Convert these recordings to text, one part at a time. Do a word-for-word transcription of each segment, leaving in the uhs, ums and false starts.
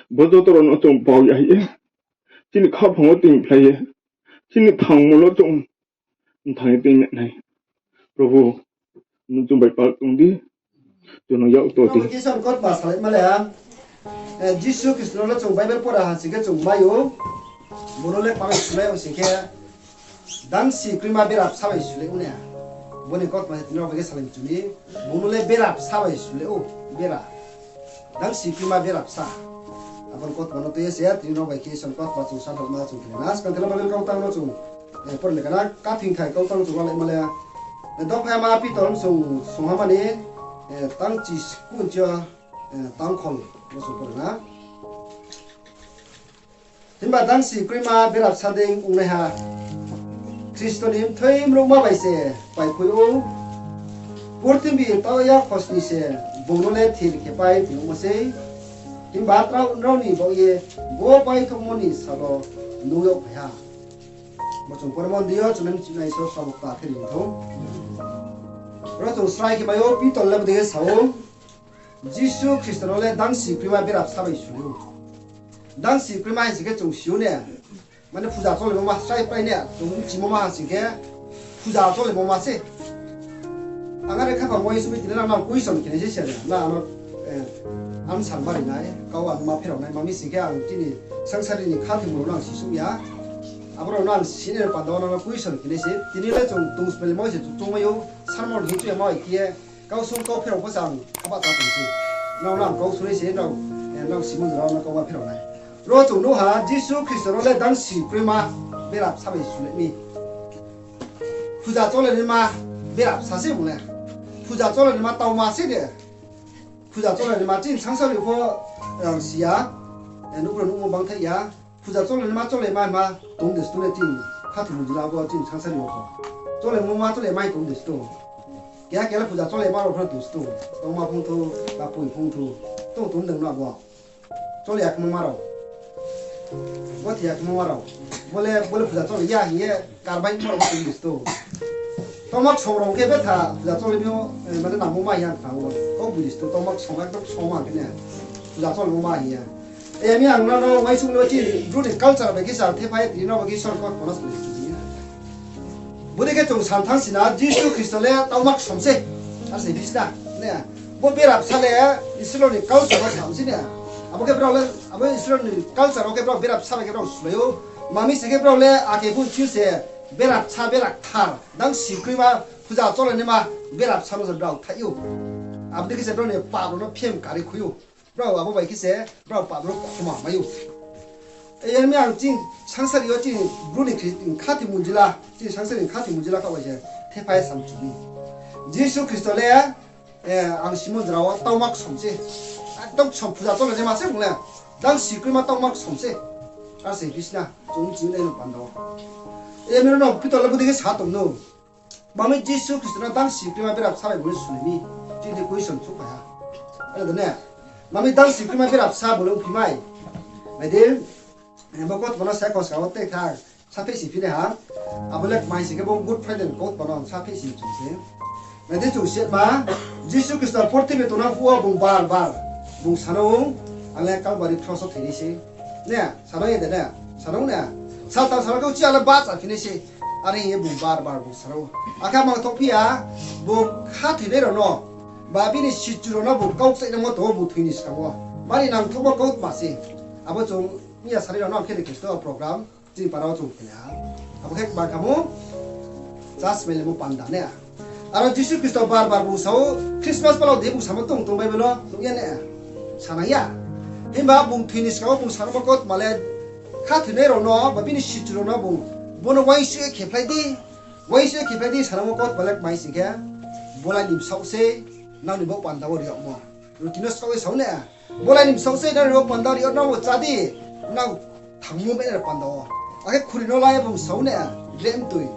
Bo joto rao no chung pao ya ye, chini khaphang wo tingphlai ye, chini thangmo no chung mthang ye tuinai nai. Probhu, nung chung bai pal tong di, chung no yak to di. Kisa kautma salaima le, eh, Jisu Khristo no chung Bible pora ha sing khe chung mai ou, bung no le kma bai sulai ou sing khe, dangsi kroima bera bsa bai sulai ou ne. Bo ni kautma se tini rao bai khe salai mchu mi, bung no le bera bsa bai sulai ou, bera. Dangsi kroima bera bsa. Abo ni kautma no tui ye se tini rao bai khe Isor ni kautma chung sa thalma chung khe na. Skang khe no Bible kau tang no chung, eh, pore le kana, kathing thai kau tang chung lalai ma le. Eh, dopha ma Pitor sung, sungha mani, eh, tang chi sku nchi yo, eh, tang khol, bo chung pore na. Himba dangsi kroima bera bsa dei ongnaiha Khristo ni mthoi mruhma bai se paiphui ou. Purthimbi taoh ya khosni se bung no le thir khe pai phnuhmo sei. Himba nrao ni baoh ye bo paithouhmo ni sal wo nuh yag phai ha. Bo chung pormon di yo chung nai mchinai so samung ta khe ri thou. Ro chung srai khe mai ou, Pitor le bodei khe sa ou. Jisu Khristo no le dangsi kroima bera bsa bai sulai ou. Dangsi kroima hai sing khe chung si ou ne. Mane phuja cholaimo ma srai prai ne, chung mchimo ma ha sing khe phuja cholaimo ma se. Ang are khaphang uaingsouh mi tini nang nang question khe nai se se na, na ano, eh, answer ma ri nai, kau ang ma pherao nai, ma mi sing khe ang chini sangsari ni khathoimo rao no ang sisouh ya. Abo rao no ang sini panda wo nang no question khe nai se, tini le chung tong smelimo se chung tongmai ou, sermon hing chu ya ma bai khe ye, kau sung kau pherao pho se ang khaba cha tong se. Nrao no ang kau sunai se, nrao, eh, nrao simon rao no kau ma pherao nai. Ro chung nuh ha, Jisu Khristo no le dangsi kroima bera bsa bai sulai mi. Phuja cholainaima bera bsa se bung le. Phuja cholainaima tauma se de. Phuja cholainaima chini sangsari pho rang si ya, eh, nuhkhro nuhmo bangthaih ya. Phuja cholainaima cholaima ma tong de sto le chini khathoimo jila bo chini sangsari pho. Cholaimo ma cholaima tong de sto. Keha keha le phuja cholaima rao pho tong sto. Tongma phung thu, ba poi phung thu. Tong tong deng no abo. Chole ya khemo ma rao. Bo thi ya khemo ma rao. Bo le, bo le phuja chole ya hing ye karbai ma rao tong de sto. Tongma ksom rao khe betha phuja chole mi o, eh, mane nangmo ma ya thanng ou. Kau bui de sto, tongma ksom, ekdom ksom ma khe ne. Phuja cholemo ma hing ya. E, mi ang nrao no uaingsouh no chi, Bru ni culture bai khe sa, thephai tini no bai khe Isor ni kautma no sa. Bodei khe chung san thanng si na, Jisu Khristo le tauma ksom se. Ar se bisna, ne. Bo bera bsa le Israel ni culture wo sam si ne. Abo khe brao le, abo Israel ni culture wo khe brao bera bsa bai khe brao sulai ou. Ma mi sing khe brao le akhe phuh chi se bera bsa, bera kthar, dangsi kroima, phuja cholainaima bera bsa no se brao thaih ou. Abo dei khe se brao ni pap rao no phem kari khui ou. Brao abo bai khe se brao pap rao khoma mai ou. E, yar mi ang chini sangsari yo chini Bru ni khathoimo jila, chini sangsari ni khathoimo jila kha bai se thephai sam chu mi. Jisu Khristo le, eh, ang simon jora wo tauma ksom se. Ekdom ksom phuja cholainaima se bung le. Dangsi kroima tauma ksom se. Ar se bisna, chung chini nai no panda wo. E, mi no Pitor le bodei khe sa tong nou. Ma mi Jisu Khristo no dangsi kroima bera bsa bai bung le sulai mi? Chini question souhphai ha. Are de ne? Ma mi dangsi kroima bera bsa bung le ongphi mai? Nai di, bo kautma no sa kos ka wo te kha, sapheh si phi nai ha. Abo le kmai sing khe bo Good Friday ni kautma no sapheh si chung se. Nai di chung se ma, Jisu Khristo purthimbi tongnang phuh wo bung bar bar bung sa no, ang le Kalbari kros wo thoi nai se. Ne, sa no ye de ne? Sa no ne? Saltham saltham khe uchih ang le bahcha phi nai se. Are hing ye bung bar bar bung sa no. Akhe mangthoh phi ya, bung khathoinai rao no, ba bini sichu rao no bung kau kchaih nangmo tong ou bung thoi ni skang wo. Mani nangthouhmo kautma se. Abo chung miya sari rao no ang khe de Khristo program chini para wo chung khe ha. Abo khe kma kha mo, church melemo panda ne. Aro Jisu Khristo bar bar bung sa ou, Christmas pala de bung samo tong tong Bible wo nuh ya ne? Sa nang ya. Himba bung thoi ni skang wo bung sanangmo kautma le, khathoinai rao no ba bini sichu rao no bung, bo no uaingsouh ye khephlai di, uaingsouh ye khephlai di sanangmo kautma le kmai sing khe, bo le aini bsaoh sei, nrao ni bo panda wo ri yagmo. Ruti no saoh ye sa ou na, bo le aini bsaoh sei, nrao ni bo panda wo ri yag, nrao bo chá di, nrao thangmo bai nai panda wo. Akhe khuri no la ye bung sa ou na, dreh mtoi,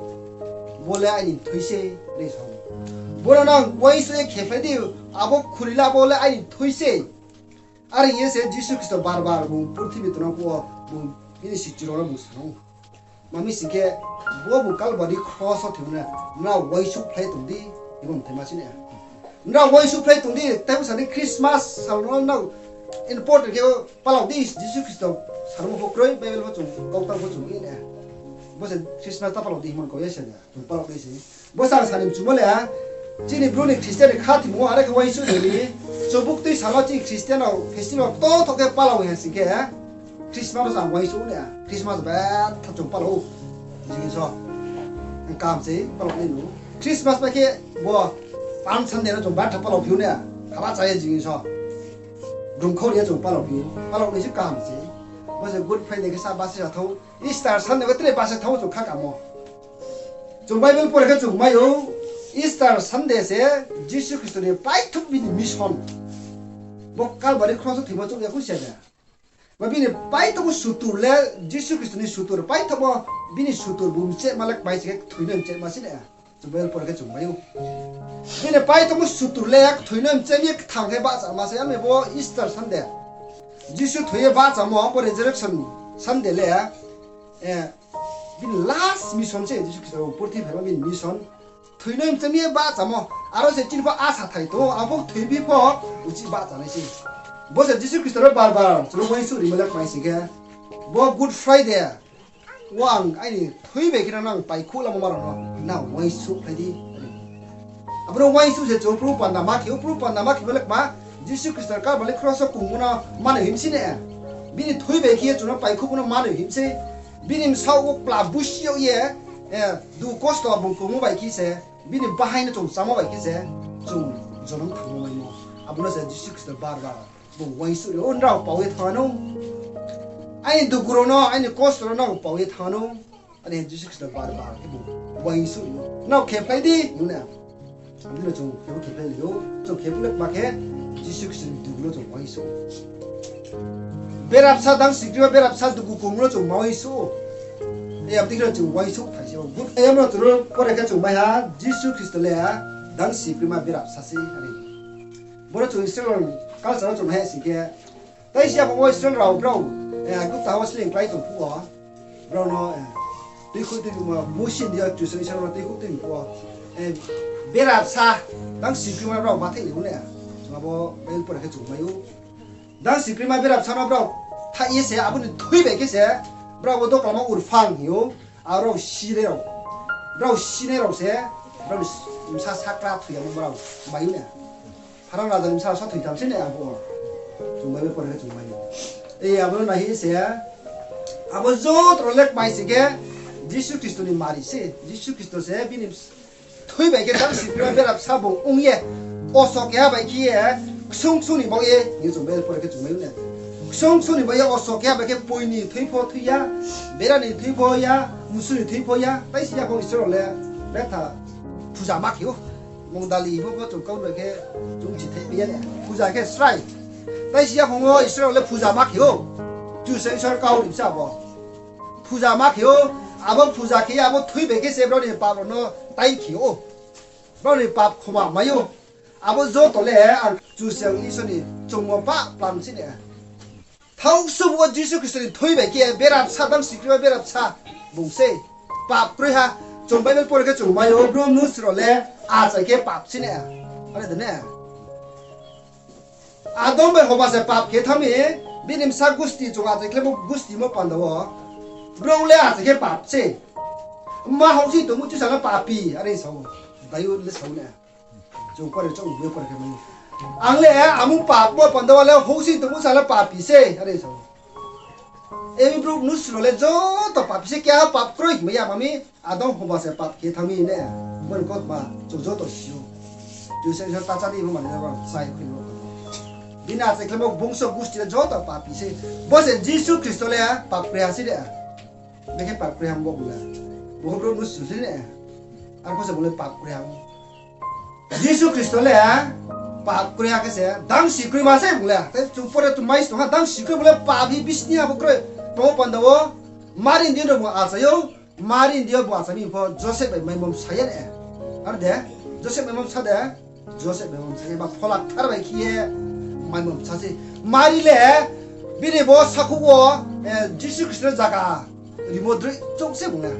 bo le aini mthui sei, re sa ou. Bo no nang uaingsouh ye khephlai di, abo khuri la bo le aini mthui sei. Are hing ye se Jisu Khristo bar bar bung purthimbi tongnang phuh wo bung bini sichu rao no bung sa ou. Tma mi sing khe, bo bung Kalbari kros wo thoimo no nrao uaingsouhphlai tong di, hingmo mthaima sei na. Nrao uaingsouhphlai tong di, tei bsa di Christmas sal no nrao important khe palao di, Jisu Khristo sanangmo pho kroi, Bible pho chung, kautang pho chung ong ye na. Bo se Christmas ta palao di hingmo kau ye se na, chung palao di se. Bo sal sani mchumo le, chini Bru ni Christian ni khathoimo are khe uaingsouh ni, chubuktui sal wo chini Christian rao festival ktor ktor khe palao ha sing khe, Christmas no sa uaingsouh na, Christmas betha chung palao, jing so. Kaham se palao nai nu. Christmas bai khe bo Palm Sunday no chung betha palao phi ou na, haba chá ye jing so. Drumkhau ri ye chung palao phi ou, palao nai se kaham se. Bo se Good Friday khe sa basa ya thou, Easter Sunday khe tre basa thou chung kha kamo. Chung Bible pore khe chung mai ou, Easter Sunday se Jisu Khristo ni paithoh bini mission. Bo Kalbari kros wo thoimo chouh ya khui se na. Ba bini paithohmo sutur le, Jisu Khristo ni sutur paithohmo, bini sutur bung mchehma le kmai sing khe kthoi no mchehma sei na. Chung Bible pore khe chung mai ou. Bini paithohmo sutur le kthoi no mcheh ye kthang khe bahchama se, amo bo Easter Sunday. Jisu thoi ye bahchamo, bo Resurrection Sunday le, bini last mission se, Jisu Khristo purthimbi phaimo bini mission. Thoi no mcheh ye bahchamo, aro se chini pho asa thai tong ou, abo thoi bi pho uchih bahcha nai sei. Bo se Jisu Khristo no bar bar chung no uaingsouh rimo le kmai sing khe, bo Good Friday wo ang aini thoi bai khe nang paikhuh lamo ma rao no nang uaingsouhphlai di. Abo no uaingsouh se chung Probu panda ma khe ou, Probu panda ma khemo le kma, Jisu Khristo Kalbari kros wo kungmo no manoi him sei na. Bini thoi bai khe ye chung no paikhuhmo no manoi him sei. Bini bsaoh wo kla busi yag ye, dugu kosto bung kungmo bai khe se, bini bahaing no chung chámo bai khe se, chung jonom thangmo maimo. Abo no se Jisu Khristo bar bar bung uaingsouh ri ou, nrao pao ye thanng anou. Aini dugu rao no, aini kosto rao no pao ye thanng anou. Are Jisu Khristo bar bar khe bung uaingsouh ri ou, nrao khephlai di hing ou na. Abo no chung khe bo khephlai lai ou, chung khe bo le kma khe Jisu Khristo ni dugu no chung uaingsouh ou. Berabsa dang sikrima, berabsa dugu kungmo no chung ma uaingsouh ou. Abo dei khe no chung uaingsouh thai se o. Abo no chung pore khe chung mai ha, Jisu Khristo le dang sikrima berabsa sei are. Boro chung Israel culture wo chung nai sing khe, tai si yaphang wo Israel rao brao, Aigupta ha wo sleing klái tong phuh wo, brao no, tuikhouh tui, Mosi ni deing yo Kchusoyang Israel rao no tuikhouh tui phuh wo, berabsa, dang sikrima brao bathaih ni ou na. Abo Bible pore khe chung mai ou. Dang sikrima berabsa no brao thaih ye se, abo ni thui bai khe se, brao bo doklamo urphang hing ou, aro si rao, brao sinai rao se, brao ni bsa sakra thoi yamo brao mai ou na. Pharan raja ni bsa sa thoi tham sei na abo. Chung Bible pore khe chung mai ou. Abo no nai hing se, abo joto rao le kmai sing khe, Jisu Khristo ni mari se, Jisu Khristo se bini thui bai khe dang sikrima berabsa bung ong ye, oso keha bai khe ye, ksung ksung ni baoh ye hing ye chung Bible pore khe chung mai ou na. Ksung ksung ni baoh ye oso keha bai khe poi ni thui pho thui ya, bera ni thui pho ya, msu ni thui pho ya, tai si yaphang Israel rao le betha phuja ma khe ou. Mungdali pho pho chung kau bai khe chung chithai pai ya na. Phuja khe srai. Tai si yaphang wo Israel rao le phuja ma khe ou. Kchusoyang Isor kau ri bsa bo. Phuja ma khe ou, abo phuja khe ye abo thui bai khe se brao ni pap rao no tai khe ou. Brao ni pap khoma mai ou. Abo joto le ang Kchusoyang Isor ni chungmo pah plam sei na. Thaoh suh bo Jisu Khristo ni thui bai khe berabsa dang sikrima berabsa bung sei. Pap kroi ha, chung Bible pore khe chung mai ou, Bru mnusu rao le achai khe pap sei na. Are de na. Adam bai Hoba se pap khe thanng mi, bini bsa gusti chung achai khlaimo gusti mo panda wo. Brao le achai khe pap se. Ma houhsing tongmo chusa le papi, are sa ou. Bible le sa ou na. Chung pore, chung Bible pore khe mai. Ang le amung pap mo panda wo le houhsing tongmo chusa le papi se, are sa ou. Abo brouh mnusu rao le joto papi se, keha pap kroi hingmai ya ma mi, Adam Hoba se pap khe thanng mi ne. Bo ni kautma chung joto si ou. Chung se ta chá di, bo manoi le ba chai khui bo. Bini achai khlaimo bungso gusti le joto papi se. Bo se Jisu Khristo le pap kri ha sei de. Bekhe pap kri ha bo bung le. Bo khe brouh mnusu sei de. Arphuh se bung le pap kri ha. Jisu Khristo le pap kri ha khe se, dang si kroima se bung le. Tei chung pore chung mai si tong ha, dang si kroi bung le papi bisni ha bo kroi. Tongmo panda wo, Mari ni deing yo bung achai ou, Mari ni deing yo bung achai mi pho Joseph bai maimo bsa ya ne. Ar de, Joseph maimo bsa de, Joseph maimo bsa ya ba Phola Kthar bai khe ye maimo bsa se. Mari le, bini bo sakhouh wo, Jisu Khristo no zaga rimo droi chouh se bung le.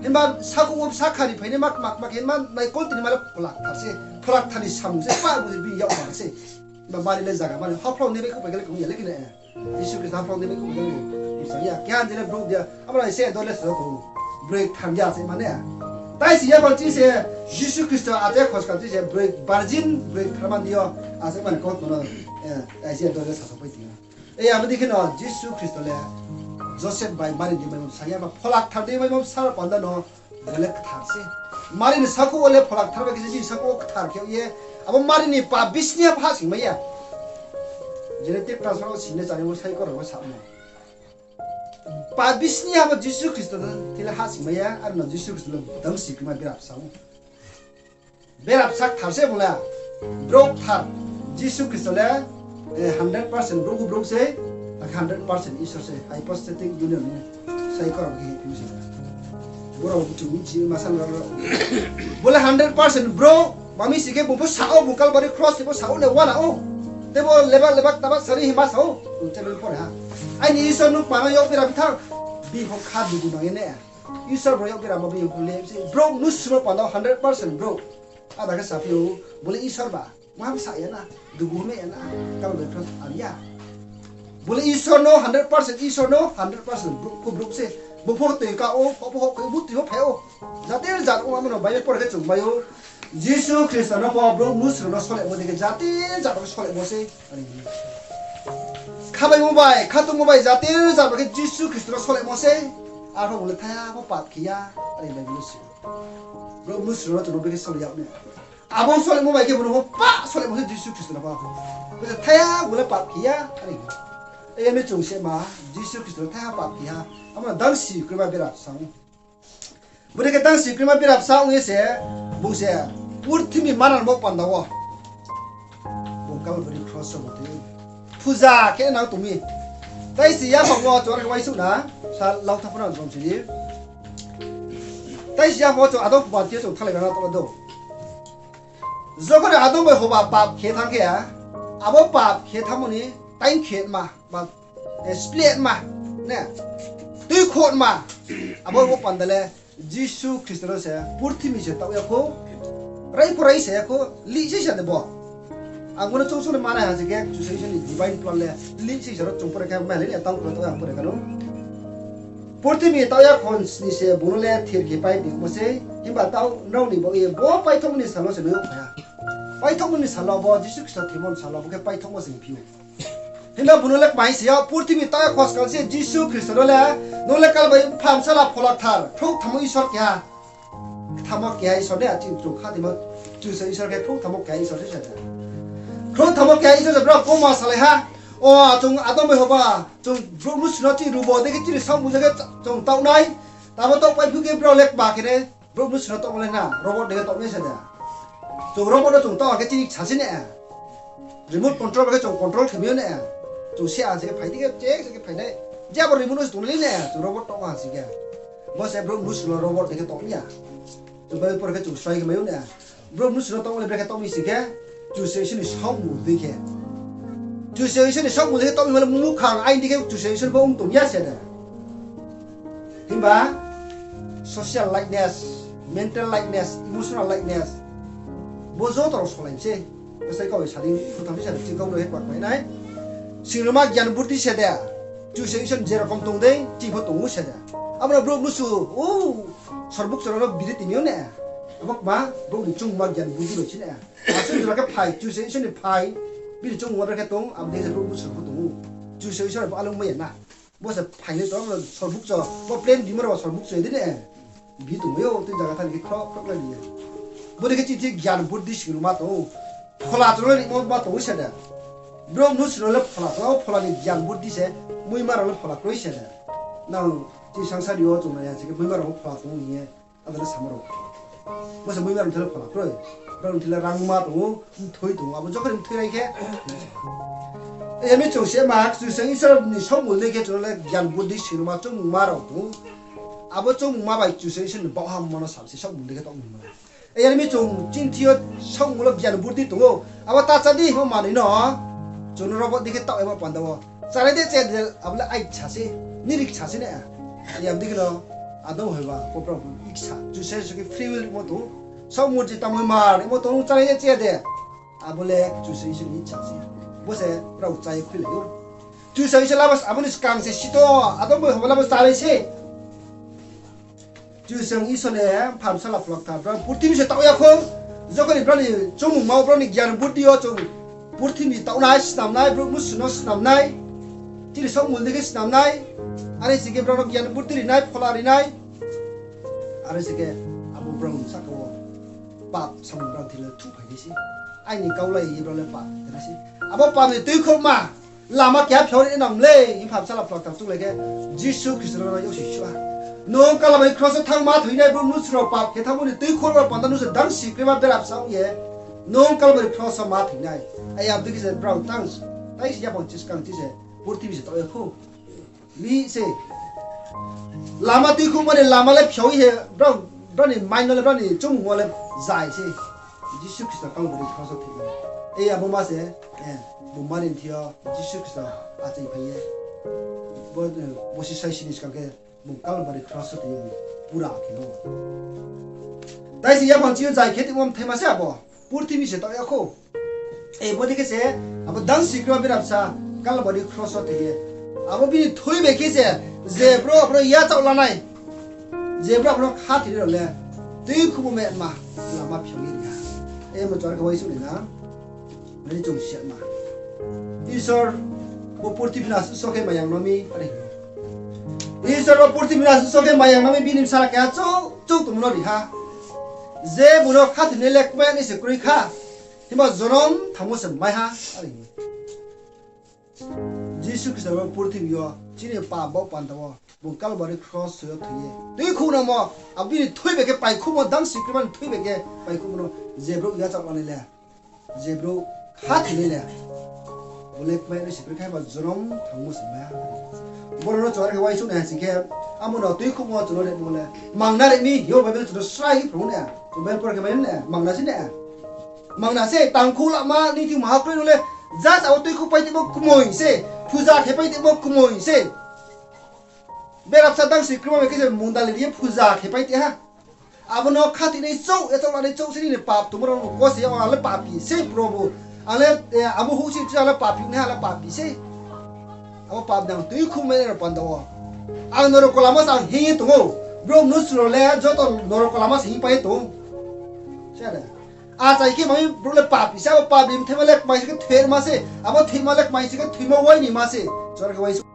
Himba sakhouh wo bsa khari phainai ma kma kma khe himba naikol tini ma le Phola Kthar se, Phola Kthar ni samung se, pa bung se bini yak ma se. Himba Mari le zaga mani haphlau ni baihkhouh pai khe le kong ya le khe ne. Jisu Khristo haphlau ni baihkhouh pai khe le kong ya. Keha ni le brouh dia, abo no se do le sa kong. Broi kthar ya se mane. Tai si ya bang ching se, Jisu Khristo achai khoskal ching se, broi virgin, broi kthar man di yo, achai mani kau no, tai si ya do le sa sa pai ti yo. E, abo dei khe no Jisu Khristo le Joseph bai Mari ni maimo bsa ya ba Phola Kthar ni maimo bsa panda no bo le kthar se. Mari ni sakhouh wo le Phola Kthar bai khe se bini sakhouh wo kthar khe ye. Abo Mari ni pap bisni ha pho hahsoing mai ya. Genetic transfer wo sini chari wo sai kora wo samo. Pap bisni ha bo Jisu Khristo no thei le hahsoing mai ya, aro no Jisu Khristo le dang si kroima bera bsa ou. Bera bsa kthar se bung le. Brouh kthar. Jisu Khristo le, hundred percent brouh brouh se, akhe hundred percent Isor se, hypostatic union ni sai kora khe hing se. Boro chung michi ma san rao. Bo le hundred percent brouh, ma mi si khe bung pho sa ou, bung Kalbari cross ni pho sa ou le wana ou. Teibo lebak lebak taba sari hima sa ou, bung channel pore ha. Aini Isor no kma no yak bera bithang, bini pho kha dugu nang ye ne. Isor brouh yak bera ma bini pho le se, brouh mnusu no panda hundred percent brouh. Ada khe saphi ou, bo le Isor ba, ma sa ya na, dugu me ya na, Kalbari cross ar ya. Bo le Isor no hundred percent, Isor no hundred percent brouh, kho brouh se. Bung pho toi ka ou, hok pho hok, butoi pho phai ou. Jatir jat ong amo no Bible pore khe chung mai ou. Jisu Khristo no pho brouh mnusu no solemo dei khe jatir jat rao khe solemo se. Khabaimo bai, khatungmo bai jatir jat rao khe Jisu Khristo no solemo se. Arphuh bung le thaiha pho pap khe ya, are Bible no si. Brouh mnusu no chung no brekhe sole yag ne. Abo solemo bai khe bung no pho pap solemo se Jisu Khristo no pho. Bo se thaiha bung le pap khe ya, are. Ei, amo chung se ma, Jisu Khristo no thaiha pap khe ha. Amo no dang si kroima bera bsa ou. Bo dei khe dang si kroima bera bsa ong ye se, bung se purthimbi manang bo panda wo bung Kalbari cross wo bung tui phuja khe nang tong mi. Tai si yaphang wo chung are khe uaingsouh na, sa lau tha pho nang jom si di. Tai si yaphang wo chung Adam Hoba thing yo chung thannglai rana tong do. Jokhon Adam bai Hoba pap khe thanng khe, abo pap khe thanngmo ni taing khe ma, ba, split ma, ne, tuikhouh ma, abo bo panda le Jisu Khristo no se purthimbi se taoh ya khou, rai pho rai se ya khou, lih sei sa de bo. Ang bo no choungsuh ni manai ha se khe, Kchusoyang Isor ni divine plan le lih sei sa ro chung pore khe mailai ni tang khe taoh ya pore khe no. Purthimbi taoh ya khon sni se bung no le thir khe pai tongmo sei, himba taoh nrao ni baoh ye bo paithohmo ni sal wo se nuh yag phai ha. Paithohmo ni sal wo bo, Jisu Khristo thimo ni sal wo bo khe paithohmo se phi ou. Himba bung no le kmai se ya, purthimbi taoh ya khoskal se Jisu Khristo no le, nung le Kalbari phamsala Phola Kthar, khrouhthamo Isor keha. Kthamo keha Isor de, aching chung khatimo, Kchusoyang Isor khe khrouhthamo keha Isor se sa de. Khrouhthamo keha Isor se brao koma salai ha. O, chung Adam bai Hoba, chung brouh mnusu no chini rubo dei khe chini saohmung dei khe chung taoh nai. Tamo taoh pai phuh khe brao le kma khe ne, brouh mnusu no taoh le na, robot dei khe taoh nai sa de. Chung robot no chung taoh khe chini sasi ne. Remote control bai khe chung control khe mi ou ne. Chung se ang se khe phai di khe, chek se khe phai nai. Je abo remote no se tongnai le ne, chung robot taoh ha si khe. Bo se brouh mnusu no robot dei khe taoh ya. Chung bai pore khe chung srai khe mai ou ne. Brouh mnusu no taoh le brekhe taoh mi si khe, Kchusoyang Isor ni saohmung dei khe. Kchusoyang Isor ni saohmung dei khe taoh mi ma le mukhang aini dei khe Kchusoyang Isor bo ong tong ya se de. Himba social likeness, mental likeness, emotional likeness, bo joto rao solai se. Bsai kau sa di, khuthamsi sa di, chini kau rao he kma kmai nai. Singroma gyan burdi se de. Kchusoyang Isor ni je rokom tong dei, chini pho tong ou se de. Abo no brouh mnusu, o, sorbuk choro no biri tini ou ne. Abo kma, brouh ni chungma gyan burdi bai si ne. Asuh jora khe phai, Kchusoyang Isor ni phai, bini chungma brekhe tong, abo dei se brouh mnusu pho tong ou. Kchusoyang Isor bo alung mai ya na. Bo se phainai tong, sorbuk cho, bo plane bimar ba sorbuk cho, dei ne. Bi tongmai ou, tei zaga thani khe khroh khroh lai ye. Bo dei khe chini gyan burdi singroma tong ou. Phola choro rimo ma tong ou se de. Brouh mnusu rao le phola tong, abo phola ni gyan buddhi se, muima rao le phola kroi se de. Nang chini sangsari yo chung nai ya se khe muima rao pho phola tong hing ye, abo le samo rao. Bo se muima rao ni thai le phola kroi. Brao ni thai le rangma tong ou, mthoi tong ou, abo jokhon ni mthoi nai khe. Yar mi chung se ma, Kchusoyang Isor ni saohmul dei khe chung no le gyan buddhi singrungma choungmungma rao tong ou. Abo choungmungma bai Kchusoyang Isor ni baoh hammo no sal se saohmul dei khe taoh mungma. Yar mi chung chini thing yo saohmul wo gyan buddhi tong ou. Abo ta chá di hingmo manoi no chung no robo dei khe taoh yamo panda wo. Chánai de chá de, abo le aiksa se, nini ksa se na. Yar dei khe no, adong hoiba, bo brao iksa, Kchusoyang Isor khe free will rimo tong ou. Saohmul je tangmoi ma rimo tong ou, chánai de chá de. Abo le Kchusoyang Isor ni iksa se. Bo se brao chá ye khuilai ou. Kchusoyang Isor labo abo ni skang se sito, adong bai hoba labo chánai se. Kchusoyang Isor le Pha, Bsala, Phola Kthar, brao purthimbi se taoh ya khou. Jokhon ni brao ni choungmungma wo, brao ni gyan buddhi yo chung purthimbi taoh nai, snam nai, brouh mnusu no snam nai, chini saohmul dei khe snam nai, are se khe brao no gyan buddhi ri nai, phola ri nai. Are se khe abo brao ni sahka wo pap samung brao thing le thuhphai nai se. Aini kau lai ye brao le pap khe nai se. Abo pap ni tuikhouhma lama keha phiao ri nang mlei, hing Pha, Bsala, Phola Kthar chounglai khe Jisu Khristo no yaksi sua. Nung Kalbari kros wo thanng ma thoi nai, brouh mnusu rao pap khe thanngmo ni tuikhouhma panda nung se dangsi krima berapsa ong ye, nung Kalbari kros wo ma thoi nai. Ai abo dei khe se brao tang, tai se yaphang chiskang chi se purthimbi se taoh ya khou. Mi se lama tuikhouhma ni lama le phiao ye, brao, brao ni mind no le, brao ni choungmung wo le zai se. Jisu Khristo Kalbari kros wo thoi nai. Ei abo ma se, bung mani thing yo Jisu Khristo achaiphai ye, bo, bosi saisi ni skang khe bung Kalbari kros wo thoi ye pura khe no. Tai se yaphang chi yo zai khe tongmo mthaima se abo. Purthimbi se taoh ya khou. Ei, bo dei khe se, abo dangsi krima berapsa Kalbari kros wo thoi ye. Abo bini thui bai khe se, je brouh abo no yachaoh la nai, je brouh abo no khathoinai rao le, tuikhouhmo metma lama phiao ye ri ha. Ei, mo char khe uaingsouh nai na, mani chung siatma. Isor bo purthimbi no asuh so khe mayang no mi, are hing ou. Isor bo purthimbi no asuh so khe mayang no mi, bini bsala keha chouh chouh tongmo no ri ha. Je bung no khathoinai le kmai nai se kroi kha, himba jonom thanngmo se mai ha, are hing ou. Jisu Khristo bo purthimbi yo chini pap baoh panda wo bung Kalbari kros wo thoi ye tuikhouh nangmo, abo bini thui bai khe paikhouhmo, dangsi krima ni thui bai khe paikhouhmo no je brouh yachaoh la nai le, je brouh khathoinai le, bo le kmai nai se kroi kha, himba jonom thanngmo se mai ha. Boro no chung are khe uaingsouh nai ha sing khe, abo no tuikhouhmo chung no rimo le mangna ri mi hing ou, Bible chung no srai khe phrung ou na, chung Bible por khe mai na, mangna se na. Mangna se, tangkhouh lama ni thing maha kroi no le, just abo tuikhouh pai tongmo kmoi se, phuja khe pai tongmo kmoi se. Berapsa dangsi krima bai khe se mungdali ri ye phuja khe pai tong ha. Abo no khathoinai chouh, yachaoh lanai chouh se nini pap tongmo rao no kose ya, ang le papi se Probhu. Ang le, abo houhsi se ang le papi nai, ang le papi se. Abo pap nang tuikhouhmai nai rao panda wo. Ang norok lama se ang hing ye tong ou. Brouh mnusu rao le joto norok lama se hing pai ye tong ou. Achai khe mami brouh le papi se, abo papi mthaima le kmai se khe thoima se, abo thoima le kmai se khe thoima wai ni ma se. Chung are khe uaingsouh.